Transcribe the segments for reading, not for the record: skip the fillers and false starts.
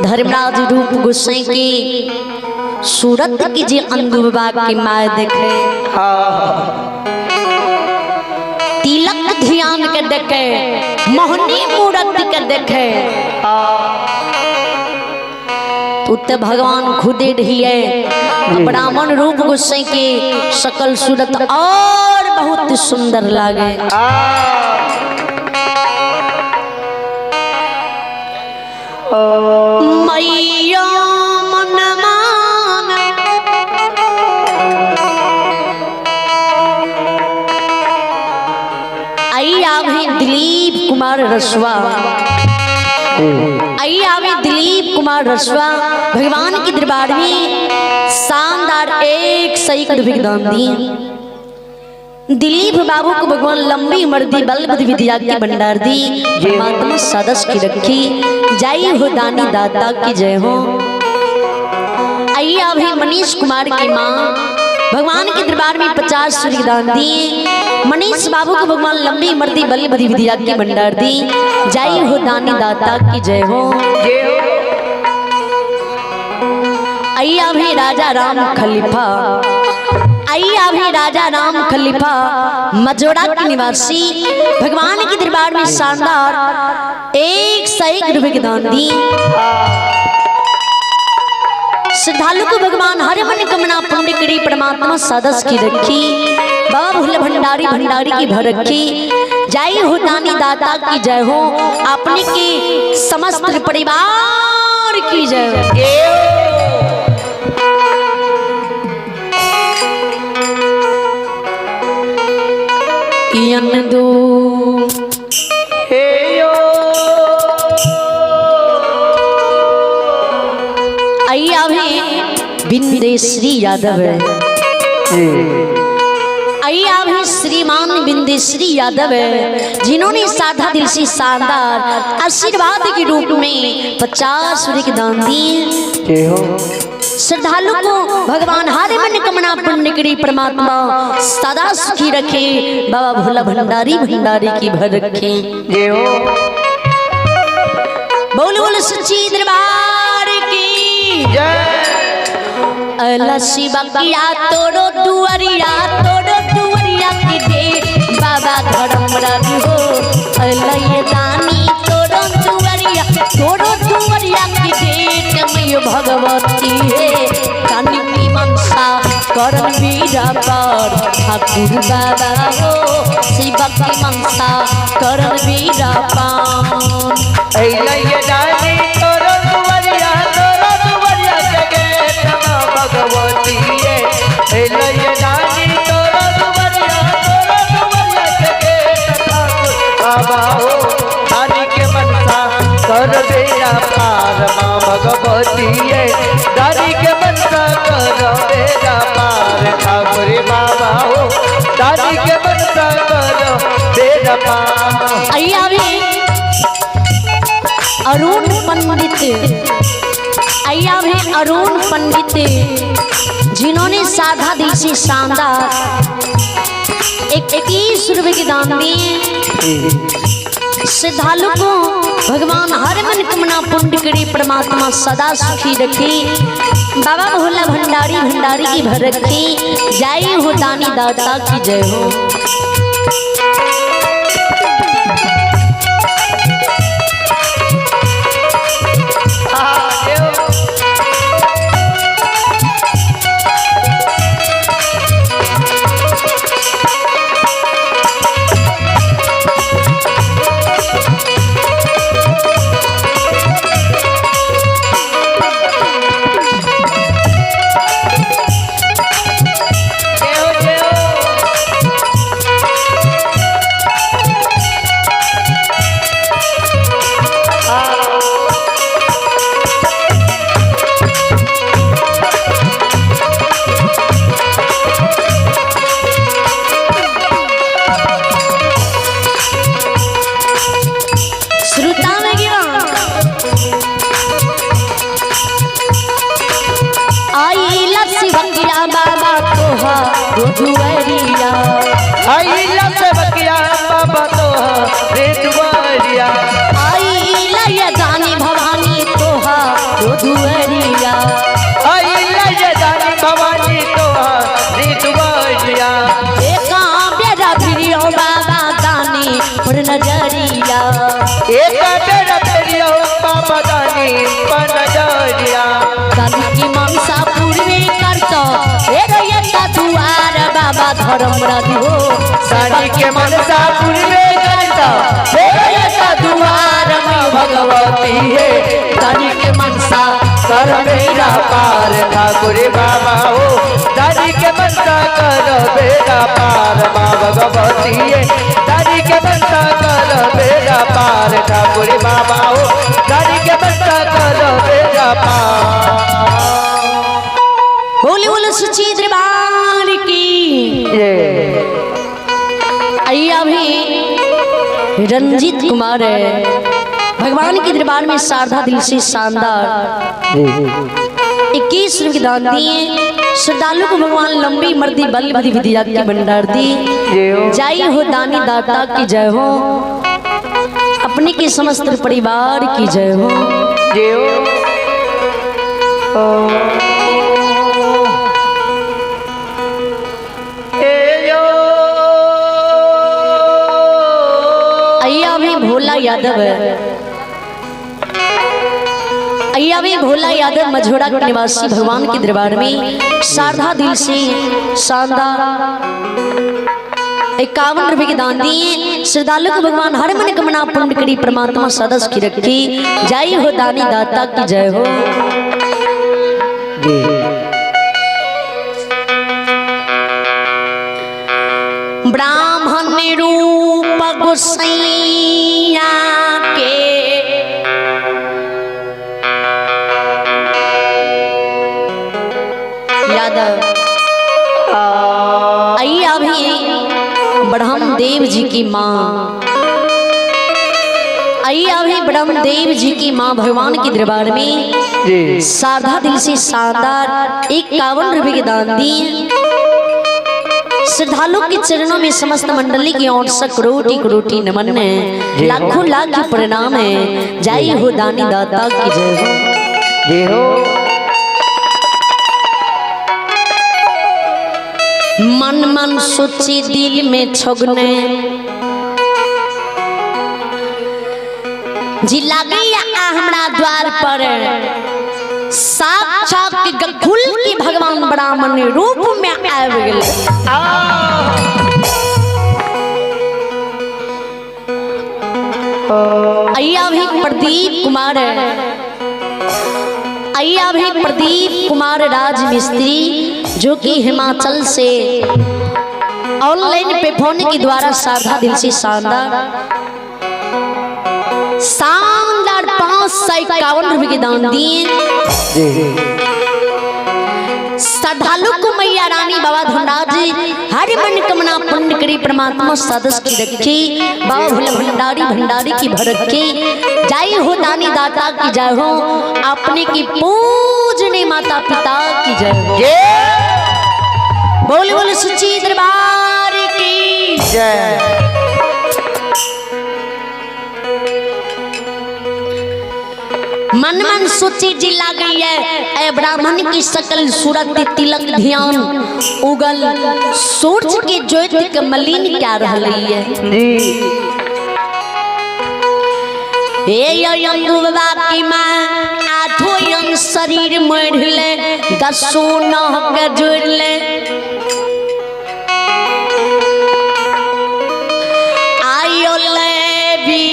धर्मराज रूप गोसाई के सूरत की जे अंधु बाबा की माय देखे, तिलक ध्यान के देखे, मोहनी मूरत के देखे, तो भगवान खुदे रहिए। ब्राह्मण रूप गोसाई के सकल सूरत और बहुत सुंदर लागे। मैया मन मान आई आवे दिलीप कुमार रसवा, आई आवे दिलीप कुमार रसवा भगवान के दरबार में शानदार एक सही रुपये दान दी। दिलीप बाबू को भगवान लंबी उम्र दी, बल बुद्धि विद्या की भंडार दी, परमात्मा सदस की रखी। जय हो दानी दाता की जय हो। आइए अभी मनीष कुमार की माँ भगवान के दरबार में 50 रुपये दान दिए। मनीष बाबू को भगवान लंबी उम्र दी, बल बुद्धि विद्या की भंडार दी। जय हो दानी दाता की जय हो। आइए अभी राजा राम खलीफा, आइए अभी राजा राम खलीफा मजोड़ा के निवासी भगवान के दरबार में शानदार 101 रुपये के दान दी। श्रद्धालु को भगवान हर मन कमना पुण्य करी, परमात्मा सदस की रखी। बाबा भोले भंडारी भंडारी की भर रखी। जय हो दानी दाता की जय हो, अपने के समस्त परिवार की जय हो। बिंदेश्री यादव है, आई अभी श्रीमान बिंदेश्री यादव है, जिन्होंने साधा दिल से शानदार आशीर्वाद के रूप में 50 रुपये के दान दिए। श्रद्धालु को भगवान हर मन कमना पुण्य करी, परमात्मा सदा सुखी रखे। बाबा भोला भंडारी भंडारी की भर रखे। बोल बोल सच्ची दरबार की जय। अला शिवा किया तोड़ो दुआरिया, तोड़ो दुआरिया की दे बाबा धर्मराज हो। अला ये दानी तोड़ो दुआरिया, तोड़ो दुआरिया की दे कमयो भगवती है। कानी की मनसा करन बीरा पार ठाकुर बाबा हो। शिवा की मनसा करन बीरा पार। अला ये दानी तोड़ो दुआरिया, तोड़ो दुआरिया के भगवती है। अला ये दानी तोड़ो दुआरिया, तोड़ो दुआरिया के ठाकुर बाबा हो। दानी के मनसा कर बेड़ा पार माँ भगवती है। दानी के मनसा कर बेड़ा पार ठाकुर बाबा हो। दानी के मनसा कर बेड़ा पार। आइए अभी अरुण पंडित, आइया भी अरुण पंडित, जिन्होंने साधा दिल से शानदार 21 रुपये के दान दिए। श्रद्धालु को भगवान हर मन कमना पुण्य करे, परमात्मा सदा सुखी रखे। बाबा भोला भंडारी भंडारी की भर रखे। जय हो दानी दाता की जय हो। नजरिया। एक बेर फेरियो बाबा दानी पर नजरिया। दानी की मनसा पूर्वे करतो फेरो एता दुआर बाबा धर्मराज हो। दानी के मनसा पूर्वे करता फेरो एता दुआर माँ भगवती है। दानी के मनसा कर बेड़ा पार ठाकुर बाबा हो। दानी के मनसा कर बेड़ा पार माँ भगवती है। दानी के मनसा कर बेड़ा पार ठाकुर बाबा हो। दानी के मनसा कर बेड़ा पार। बोले बोले सच्ची दरबार की। आइए अभी रंजीत कुमार है भगवान के दरबार में शारदा दिल से शानदार 21 रुपये दान दिए। श्रद्धालु को भगवान लंबी मर्दी बल बुद्धि विद्या की भंडार दी। जय हो दानी दाता की जय हो, अपने के समस्त परिवार की जय हो। जय हो। अय्या भी भोला यादव है, अय्या भी भोला यादव मझोड़ा के निवासी भगवान के दरबार में शारदा दिल से शानदार 51 रुपए के दान दिए। श्रद्धालु को भगवान हर मन कमना पुण्य करी परमात्मा सदा सुखी रखी। जय हो दानी दाता की जय हो। ब्राह्मण रूप गोसैया के यादव। आइए अभी ब्रह्मदेव जी की माँ, आइए अभी ब्रह्मदेव जी की माँ भगवान के दरबार में साधा दिल से शानदार 51 रुपए के दान दिए। श्रद्धालु के चरणों में समस्त मंडली की ओर से करोटी करोटी नमन है, लाखों लाख प्रणाम है। जय हो दानी दाता की जय हो। जय हो। मन मन सोची दिल में छगने जी लागे हमरा द्वार पर साक्षात गखुल की भगवान ब्राह्मण रूप में आबि गेलै। अय्या भी प्रदीप कुमार, अय्या भी प्रदीप कुमार राज मिस्त्री जो कि हिमाचल से ऑनलाइन पे फोन के द्वारा साधा दिल से शानदार शानदार 551 रुपए के दान दिए। श्रद्धालु को मैया रानी बाबा धनराज हर मन कमना पुण्य करी परमात्मा सदस्य की रखी। बाबा भोला भंडारी भंडारी की भरखी। जय हो दानी दाता की जय हो, अपने की पूजने माता पिता की जय हो। बोले बोले सच्ची दरबार की जय। मन मन सोची जी गई है ए ब्राह्मण की सकल सूरत तिलक ध्यान उगल सूरज के ज्योति के मलिन क्या रही है। हे अंगुआ की माँ आठों अंग शरीर मर ले दसों नह के जोड़ ले आयो ले भी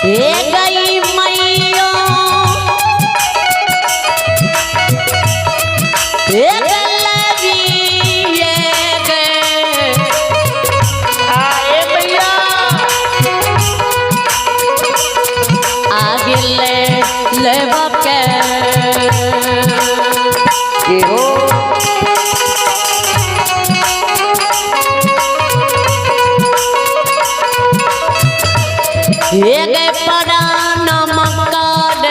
ये गई मैया आगे ले ले बाप के हो। ये परान मकान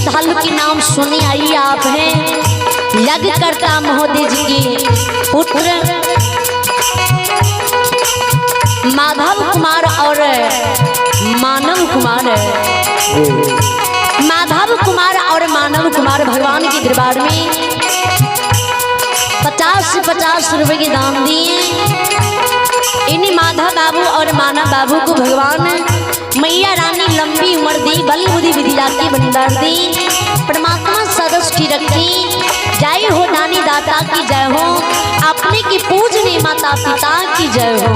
श्रद्धालु के नाम सुने आई आप हैं यज्ञकर्ता महोदय जी के पुत्र माधव कुमार और मानव कुमार। माधव कुमार और मानव कुमार भगवान के दरबार में 50-50 रुपए के दान दिए। इन्हीं माधव बाबू और मानव बाबू को भगवान मैया रानी लंबी उम्र दी, बल बुद्धि विद्या की भंडार दी, परमात्मा सदस्य की रखी। जय हो दानी दाता की जय हो, अपने की पूजने माता पिता की जय हो।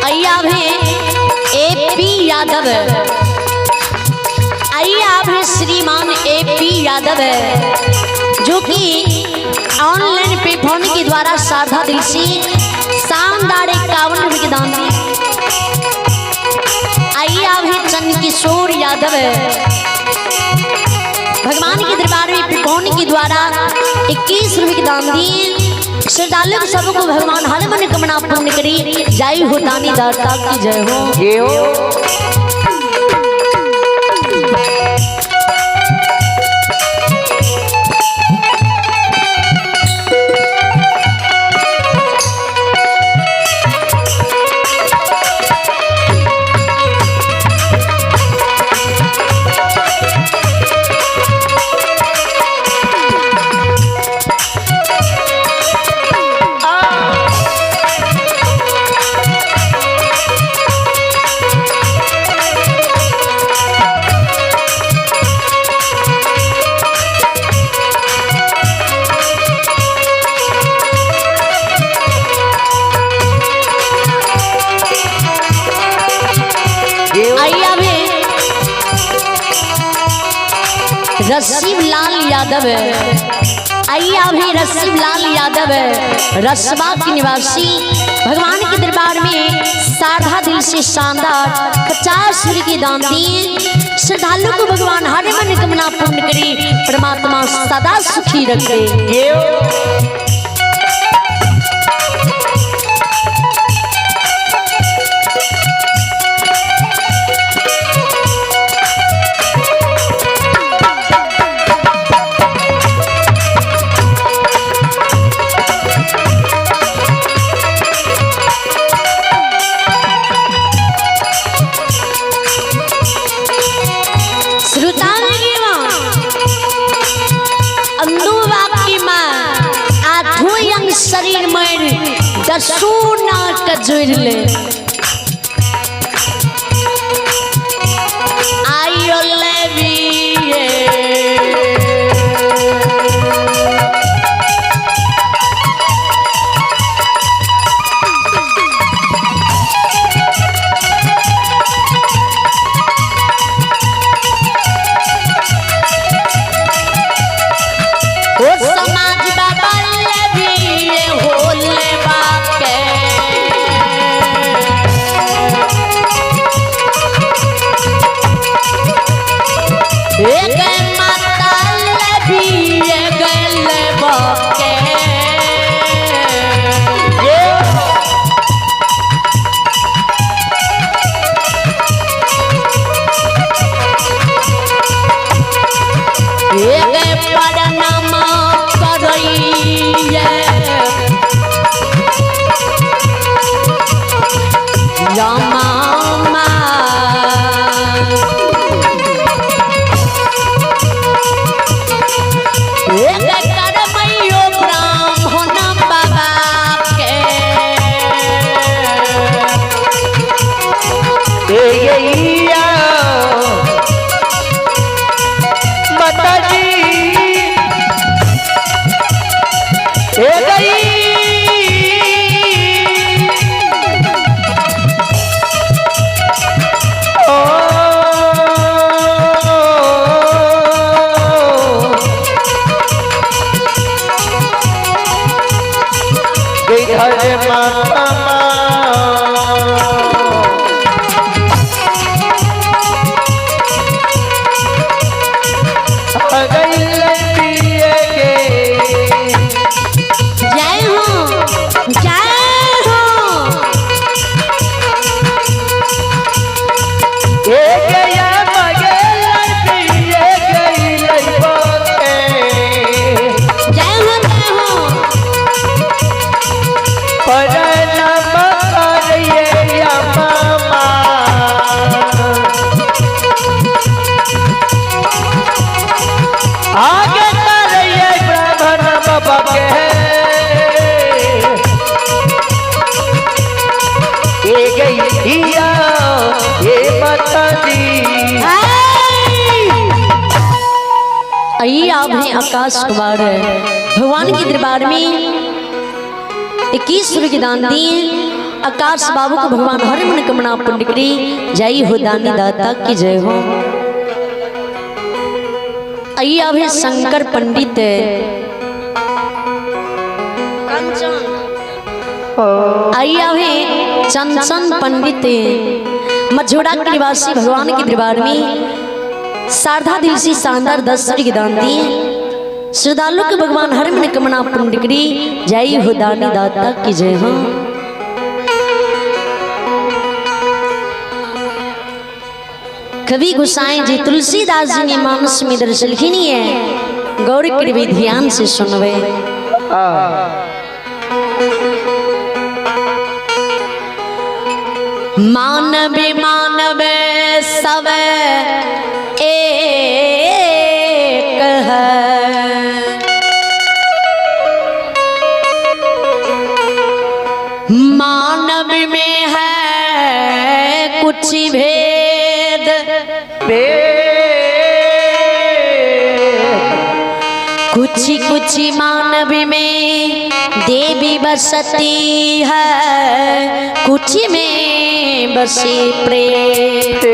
अय्या भी ए पी यादव, अय्या भी श्रीमान ए पी यादव है, जो कि ऑनलाइन पे फोन के द्वारा साधा दिल से शानदार 51 रुपये के दान दिए। आइए अभी चंद किशोर यादव है, भगवान के दरबार में पिपोन के द्वारा 21 रुपये के दान दिए। श्रद्धालु सबको भगवान हर मन कमना पूर्ण करी। जय हो दानी दाता की जय हो। जय हो। रसीम लाल यादव है, आइए अभी रसीम लाल यादव है, रसवा के निवासी, भगवान के दरबार में साधा दिल से शानदार 50 रुपये की दान दिए। श्रद्धालु को भगवान हर मन कामना पूर्ण करी, परमात्मा सदा सुखी रखे। शरीर में दसू नाक जुड़ ले आइयो लेविए ओ समाज बाबा लेविए होले बाके एक माता लेविए गले बाके एक प्रणाम करइए रामा एक करमैयो ब्राह्मण बाबा के माताजी ए गई ओ गई धर माता माँ। आइए आप हैं आकाश कुमार, भगवान के दरबार में 21 रुपये के दान दिए। आकाश बाबू को भगवान हर मन कमना पुण्य करे। जय हो दानी दाता की जय हो। आइए आप हैं शंकर पंडित आइए आप हैं चंचन पंडित मझोड़ा के निवासी, भगवान के दरबार में शारदा दिल से शानदार 10 रुपये के दान दिए। श्रद्धालु के भगवान हर मन कमना पुण्य करे। जय हो दानी दाता की जय हो। कवि गोसाई जी तुलसीदास जी ने मानस में दर्शन लिखी है, गौर कर ध्यान से सुनवे। मानव मानव सब एक है, मानव में है कुछ भेद, कुछ कुछ मानव में देवी बसती है, कुछ में बसे प्रेत।